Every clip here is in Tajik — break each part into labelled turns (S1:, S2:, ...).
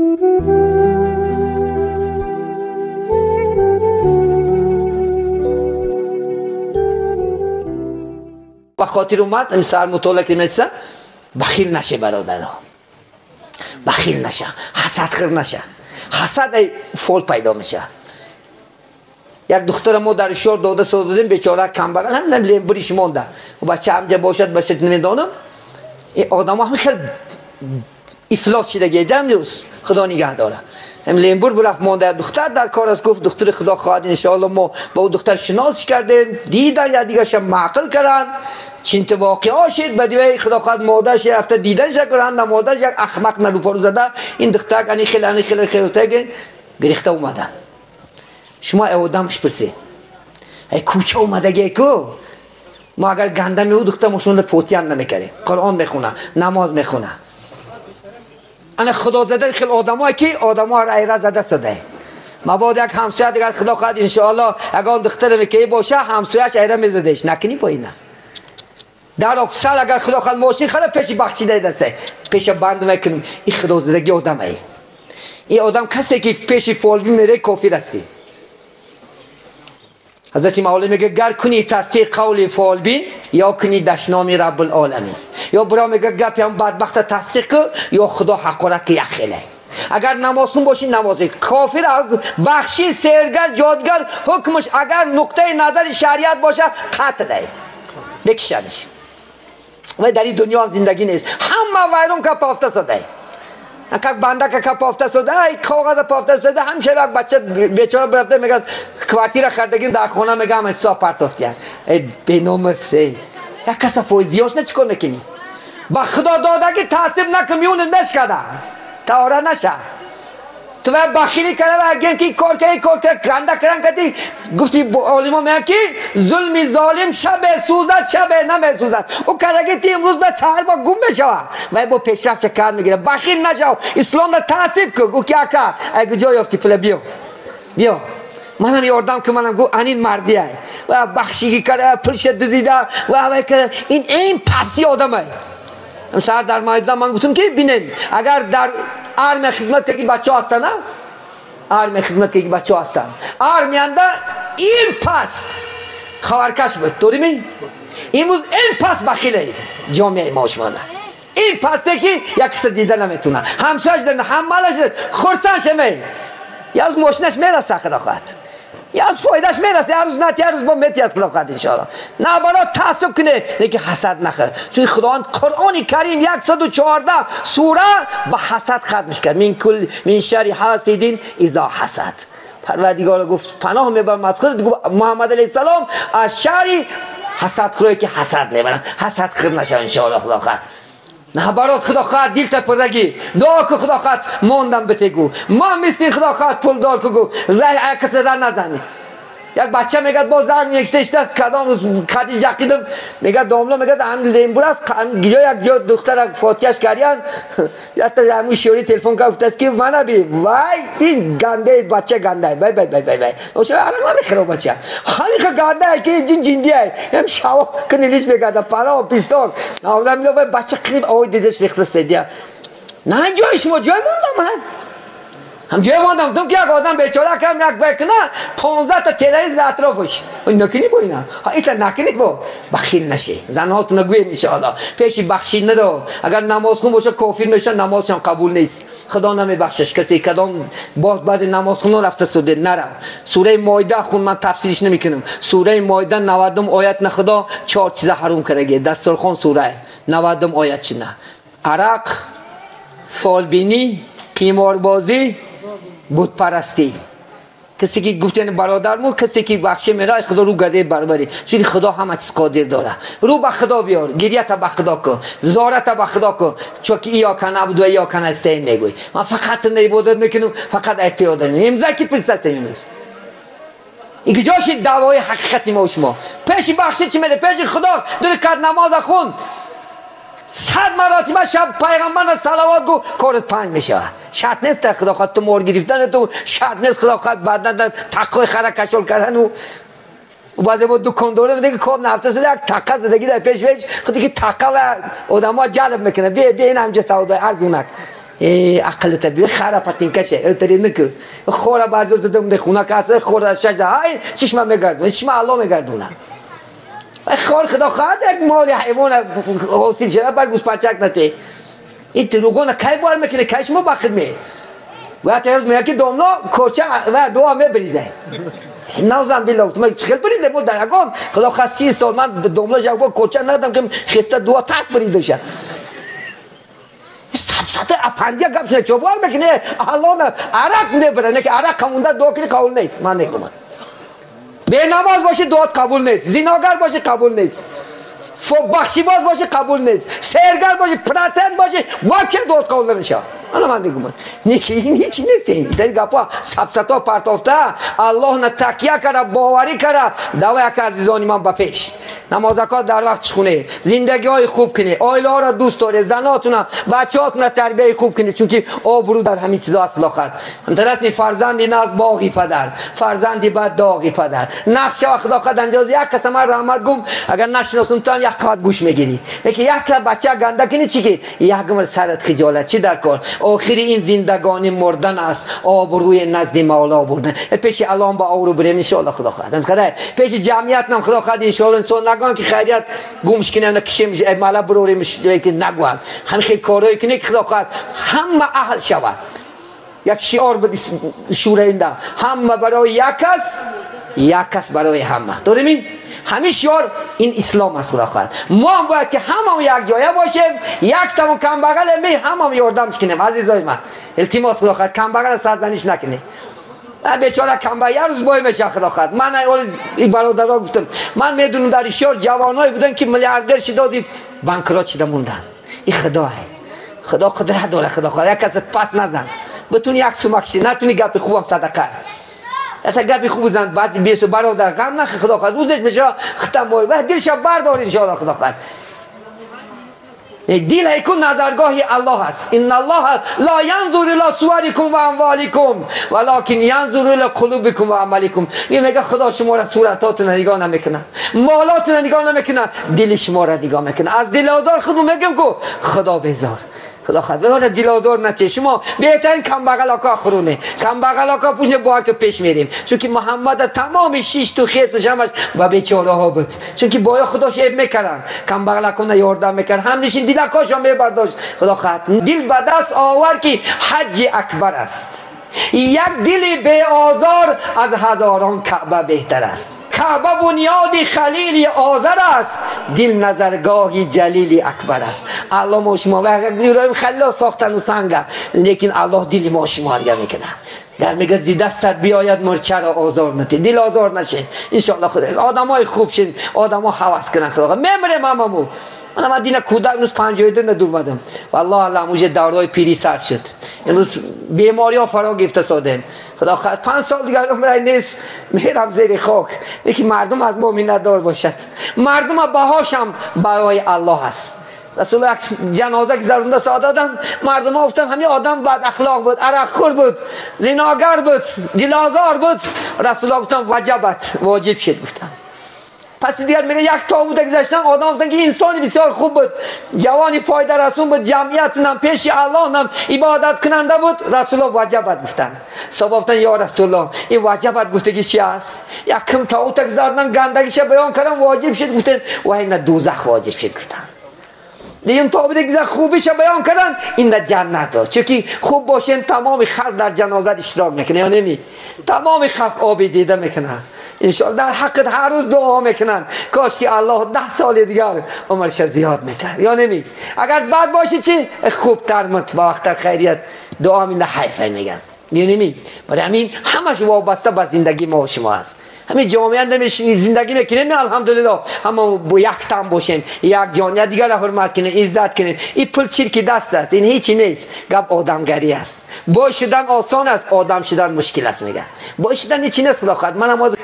S1: Ба хотир اومد این سر مطالعه که میسه بخیل نشه برادرها، بخیل نشه، حسد خور نشه. حسد فول پیدا میشه. یک دختر ما در شهر داده سادیم بیچاره کم بغل هم نمی‌دونم بریش مونده و بچه همجا باشد باشد نمیدانم. این آدم هم خیلی افلاس شده گیدم روز خدا نگه داره. هم لیمبور برفت مونده دختر در کار است، گفت دختر خدا خواهد انشاءالله ما با او دختر شناس کردیم، دیدن یا دیگرش معقل کردن چینت واقعا شد. بعد خدا خواهد مادرش رفته دیدنش کردن، مادرش یک احمق نلوپارو زده این دختر انی خیلی انی خیلی خیلی تگ گرفته اومدن. شما آدمش پرسید ای کوچه اومده کو ما اگر گنده می دختر مشون فوتی هم نمیکردیم، قرآن میخونه، نماز میخونه. انا خدا زده خیلی آدمایی که آدم‌ها را ایره زده سده. مباد یک همسایه دیگر خدا خواهد انشاءالله اگر دختر میکی باشه همسایه‌اش ایره میزدهش نکنی با اینا. در اکسل اگر خدا خواهد ماشین خدا پیش بخشیده دسته پیش بند میکنیم. این خدا زدگی آدمه. این آدم کسی که پیش فالبی میره کافر هستی. حضرت مولی میگه گر کنی تصدیق قول فالبین یا کنی دشنامی رب العالمین. یا برا میگه گپ هم بدبخت تصدیق کن یا خدا حقارت که یخیله. اگر نمازخون باشی نمازی کافر بخشی سیرگر جادگر حکمش اگر نقطه نظر شریعت باشه قتله بکشنش. و در این دنیا هم زندگی نیست، همه ویرون که پافته شده، یک بنده که پافته شده، یک کاغذ پافته شده، همیشه یک بچه بیچاره برفته میگه کوارتیر خریدگی در خونه میگه هم حساب پرتافتیان. ای بناموس، یک کس فوزیاش نه چیکار میکنی؟ با خدا دادگی تعصب نکن، میونت نشکده تا نشه. تو باید بخیلی کرده و اگه که کار که کار که گنده کردن کردی گفتی عالما میگن که ظلم ظالم شب سوزد شب نمیسوزد. او کردگی تی امروز به سهر با گم بشوه و با پیشرفت کار میگیره. بخیل نشو، اسلام را تعصب کن. او که اکا اگه جای یافتی پول بیا بیا منم یاردم که منم گو انین مردیه و بخشیگی کرده پولش دزیده و هوای کرده. این پسی آدمه. سر در مایزه من گفتم که بینن اگر در آرمی خدمت که بچه هستن، آرمی خدمت که بچه هستن، آرمیانده این پست خبرکش بود توری می امروز این پس بخیله جامعه ما شما این پسته که یک کس دیده نمیتونه، همسایش دیده، همالش دیده، خرسان شمی یا از ماشینش میرسه خدا خواهد، یا از فایدهش میرسه، هر روز نه هر روز با میتیاد خدا خواهد انشاءالله. نه برای تعصب کنه لیکن حسد نخواه، چون خداوند قرآن کریم 114 سوره با حسد ختمش کرد. من کل من شر حاسد اذا حسد. پروردگار گفت پناه میبرم از خودت، گفت محمد علیه السلام از شر حسد خوری که حسد میبرن. حسد خور نشه انشاءالله خدا خواهد. نه برات خدا خواهد دل تپردگی دعا که خدا خواهد ماندم به تگو ما مثل خدا خواهد پولدار که گو رای کسی را نزنی. یک بچه میگه با زنگ یکسش دست کدام روز خدیج یقیدم میگه داملا میگه هم لیمبور است گیا یک جا دختر فاتیش کردن یا تا همون شوری تلفن کرد گفت که من بی وای این گنده بچه گنده بای بای بای بای بای اوش عرق نمیخوره بچه همین که گنده که جن جندیه هم شاو کنیلیش میگه فلا پیستون نازم میگه بچه قریب آی دیزش ریخته سدیا نه جای شما جای موندم من هم جای ماندم تو که یک آدم بیچاره کم یک بکنه 15 تا تلویزیون در اطرافش نکنی با اینا ها ایتا نکنی با بخیل نشی زنهاتون نگوین انشاءالله پیشی بخشید ندو. اگر نماز خون باشه کافر میشه نمازش هم قبول نیست، خدا نمیبخشش کسی کدام بعضی نماز خون رفته سوده نرو. سوره مایده خون من تفسیرش نمیکنم. سوره مایده 90 آیت نه خدا 4 چیز حرام کرده دستورخوان سوره 90 آیت چی نه عرق، فالبینی، قماربازی، بت پرستی. کسی که گفتن برادرمون کسی که بخشه میره خدا رو گرده بربری، چون خدا همه چیز قادر داره. رو به خدا بیار، گریه تا به خدا کن، زاره تا به خدا کن، چون که ایاک نعبد و ایاک نستعین میگوی. من فقط عبادت میکنم، فقط احتیاج دارم. امضا کی پرست امروز این جاش دعوای حقیقتی ما و شما پیش بخشه چی میده؟ پیش خدا دو رکعت نماز خون 100 مراتب شب پیغمبر صلوات گو کارت پنج میشه. شرط نیست خدا خواهد تو مور گرفتن تو، شرط نیست خدا خواهد بعدا تقوی خره کشول کردن و بعضی با دکاندار میگه که کار نفته شده یک تقه زدگی در پیش پیش خودی که تقه و آدم‌ها جلب میکنه. بیا بیا این همچه سودای ارزونک Ақлата би хара патинкаше элтеринку хора баъзо задам де хуна кас хора шаш ҳай чишма мегардон чишма Аллоҳ мегардона. Хор худо хоҳад як моли ҳайвон ҳосил шава бар гӯспанчак нате. Ин дурӯғона кай бовар мекунед? Кай шумо бахт ме? Ва тарз меяд ки домно коча ва дуа мебриде. Назам билла гуфтам чӣ хел бриде мо дар ягон худо хоҳад 30 сол ман домно як бор коча надам ки хеста дуа тас брида шад. Сабсата апандия гап шуна чо бовар мекунед? Аллоҳ арақ мебарад, не ки арақ қамунда дуо кунӣ қабул нест. Ман мегӯям бенамоз бошӣ дуот қабул нест, зиногар бошӣ қабул нест, бахшибоз бошӣ қабул нест, сергар бошӣ, процент бошӣ, вообще дуот қабул намешавад. Ана ман мегӯям не ки ин ҳеч нест. Ин гапҳо сабсато партофта Аллоҳ на такя кара, боварӣ кара. Давай ака азизони ман ба пеш. Намозакот дар вақтш хونه, зиндагиҳои хуб кунед, оилаҳоро дӯст доред, занотуна, бачаҳотуна тарбияи хуб кунед, чунки обрӯ дар ҳамин чизо аст. Лоқат расми фарзанди наз боғи падар, фарзанди бад доғи падар. Нақша худо қад анҷоз як каса ман раҳмат гум, агар нашиносум ту ҳам як қават гӯш мегирӣ. Лекин як бача ганда кунӣ чӣ ки як умр сарат хиҷолат чӣ дар кор. Охири ин зиндагонӣ мурдан аст, обрӯи назди мавло бурдан. Пеши Аллоҳ ба обрӯ бурем иншоаллоҳ худо хоҳад. Пеши ҷамъият нам худо хоҳад иншоаллоҳ инсон нагӯянд ки хайрият гумш кинем, кишем, мала бурорем, ки нагӯянд. Ҳамин хел корҳое кунед ки худо хоҳад ҳама аҳл шавад. Як шиор буд шӯраинда: ҳама барои як кас, як кас барои ҳама. Дорем ин? Ҳамин шиор ин ислом аст. Худо хоҳад мо ҳам бояд ки ҳамам як ҷоя бошем, як тамон камбағале ме ҳамам ёрдам кунем. Азизои ман, илтимос худо хоҳад камбағала сарзаниш накунед. Бечора камбағал як рӯз бой мешавад худо хоҳад. Ман бародаро гуфтам, ман медонам дар ишёр ҷавонҳое буданд ки миллиардер шуда банкрот шуда монданд. Ин худое, худо қудрат дорад. Худо хоҳад як каса пас назан, битуни як сумак ши натуни гапи хубам садақа. Ата гапи хуб зан баъд бесу бародар ғам нахӯр худо хоҳад рӯзеш мешавад хитам бой ва дилша бардор иншоаллоҳ худо хоҳад. Дил ҳайкун назаргоҳи Аллоҳ аст. Инна Аллоҳа ла янзуру ила суварикум ва амволикум валокин янзуру ила қулубикум ва амаликум. Ин мега худо шуморо суратотона нигоҳ намекунад, молотона нигоҳ намекунад, дили шуморо нигоҳ мекунад. Аз дилозор худмон мегӯем ку худо безор. Худо хоҳад дилозор натиҳ. Шумо беҳтарин камбағалока хӯроне, камбағалока пушне бовар ки пеш мерем, чунки Муҳаммад тамоми шишту хесаш ҳамаш ба бечораҳо буд, чунки боя худош эб мекарданд, камбағалакона ёрдам мекард, ҳамнишин дилакошо мебардошт. Худо хоҳад дил ба даст овар ки ҳаҷҷи акбар аст. Як дили беозор аз ҳазорон каъба беҳтар аст. Каъба бунёди халили озар аст, дил назаргоҳи ҷалили акбар аст. Аллоҳ мо шумо иброҳим халило сохтану санга, лекин Аллоҳ дили мо шумо нига мекунад. Дар мега зи дастат биёяд мурчаро озор натӣ, дил озор нашед иншоаллоҳ. Худо одамои хуб шед, одамо ҳавас кунанд. Худо мемирем ҳамаму. Ман дина кӯдак имрӯз 52 надурмадам. Валлоҳ алам уже давраи пирӣ сар шуд. Имрӯз бемориҳо фаро гирифта содем. Худо хоҳад 5 сол дигар умрай нест, мерам зери хок. Лекин мардум аз мо миннатдор бошад. Мардума баҳошам барои Аллоҳ аст. Расул як ҷаноза гузаронда содаданд, мардумҳо гуфтанд ҳамин одам бадахлоқ буд, арақхӯр буд, зиногар буд, дилозор буд. Расуллоҳ гуфтанд ваҷабат, воҷиб шуд гуфтанд. Пас дигар мега як тобута гузаштан, одам гуфтанд ки инсони бисёр хуб буд, ҷавони фоидарасон буд, ҷамъиятнам пеши Аллоҳнам ибодаткунанда буд. Расуллоҳ ваҷабат гуфтанд. Саҳоба гуфтанд ё Расуллоҳ, ин ваҷабат гуфтагӣ чи аст? Якм тобута гузарондан, гандагиша баён кардан воҷиб шуд гуфтанд, ва ина дӯзах воҷиб шуд гуфтанд. Дигар тобута гузар хубиша баён кардан, ин дар ҷаннат буд. Чунки хуб бошен тамоми халқ дар ҷанозат иштирок мекунад ё неми? Тамоми халқ оби дида мекунад. иншоаллоҳ дар ҳаққат ҳар рӯз дуо мекунанд. Кош ки Аллоҳ 10 соли дигар умрша зиёд мекард ё неми? Агар бад бошӣ чӣ? Хубтар мурд, ба вақттар хайрият дуо минда ҳайфай мегӯянд. Ё неми? Барои ҳамин ҳамаш вобаста ба зиндагии мо шумо аст. Ҳамин ҷомеа зиндагӣ мекунем, алҳамдулиллоҳ, ҳама яктан бошем, як ҷон, якдигарро ҳурмат кунем, иззат кунем. Ин пул чирки даст аст, ин ҳечи нест, гап одамгарӣ аст. Бой шудан осон аст, одам шудан мушкил аст мегӯяд. Бой шудан ҳечи нест, худо хоҳад. Манам ҳозир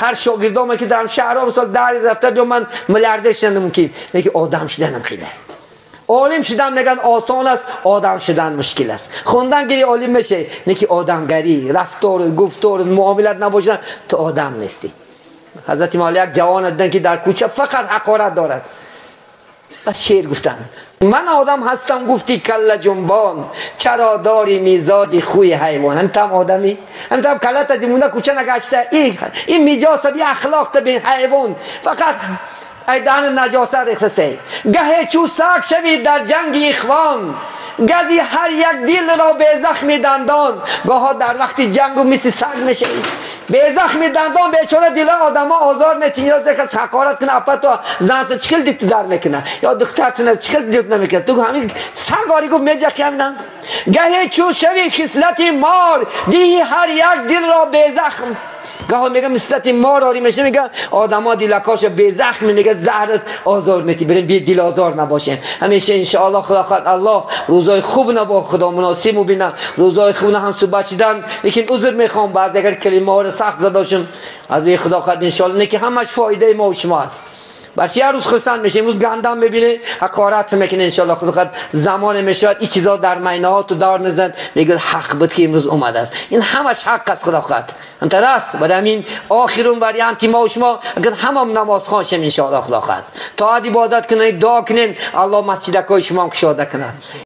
S1: ҳар шогирдоме ки дар шаҳрҳо мисол 10 рафта биё, ман миллиардер шудан мумкин, лекин одам шуданам хеле. Олим шудан мегӯянд осон аст, одам шудан мушкил аст. Хондан гири олим мешавӣ, лекин одамгарӣ, рафтору, гуфтору, муомилат набошад, ту одам нестӣ. Ҳазрати Мавло як ҷавон диданд ки дар кӯча фақат ҳақорат дорад. بس شعر گفتن من آدم هستم گفتی کله جنبان چرا داری میزادی خوی حیوان. هم تم آدمی هم تم کله تا جمونه کوچه نگشته این میجاست بی اخلاق تا بی حیوان فقط ایدان نجاست ریخته. گه چو سگ شوی در جنگ اخوان گزی هر یک دل را به زخم دندان. گاها در وقت جنگ و مثل سگ میشه به زخم دندان بیچاره دل آدم ها آزار میتین یا که حقارت کنه اپا تو زنت چخل دیت در میکنه یا دخترت چخل دیت نمیکنه تو همین سگاری گفت میجخ همینم. گهی چو شوی خصلت مار دیهی هر یک دل را به زخم. گاهی میگه مثلت مار آری میشه میگه آدما دلکاش به زخم میگه زهر آزار میتی. بریم بی دل آزار نباشیم همیشه ان شاء الله. خدا خدا الله روزای خوب نبا خدا مناسب مبینه روزای خوب هم صحبت شدن. لیکن عذر میخوام بعض اگر کلمه ها رو سخت زداشم از روی خدا خدا ان شاء الله که همش فایده ما و شما است. برچه یه روز خرسند میشه امروز گندم میبینه حقارت میکنه ان شاء الله. خدا خدا زمان میشود این چیزا در مینه ها تو دار نزد میگه حق بود که امروز اومده است. این همش حق است خدا خدا همتر است. برای همین آخرون وریانتی ما و شما اگر همم نماز خوان شیم ان شاء الله خدا خدا تا عبادت کنید دعا کنید الله مسجدکای شما هم کشاده کند.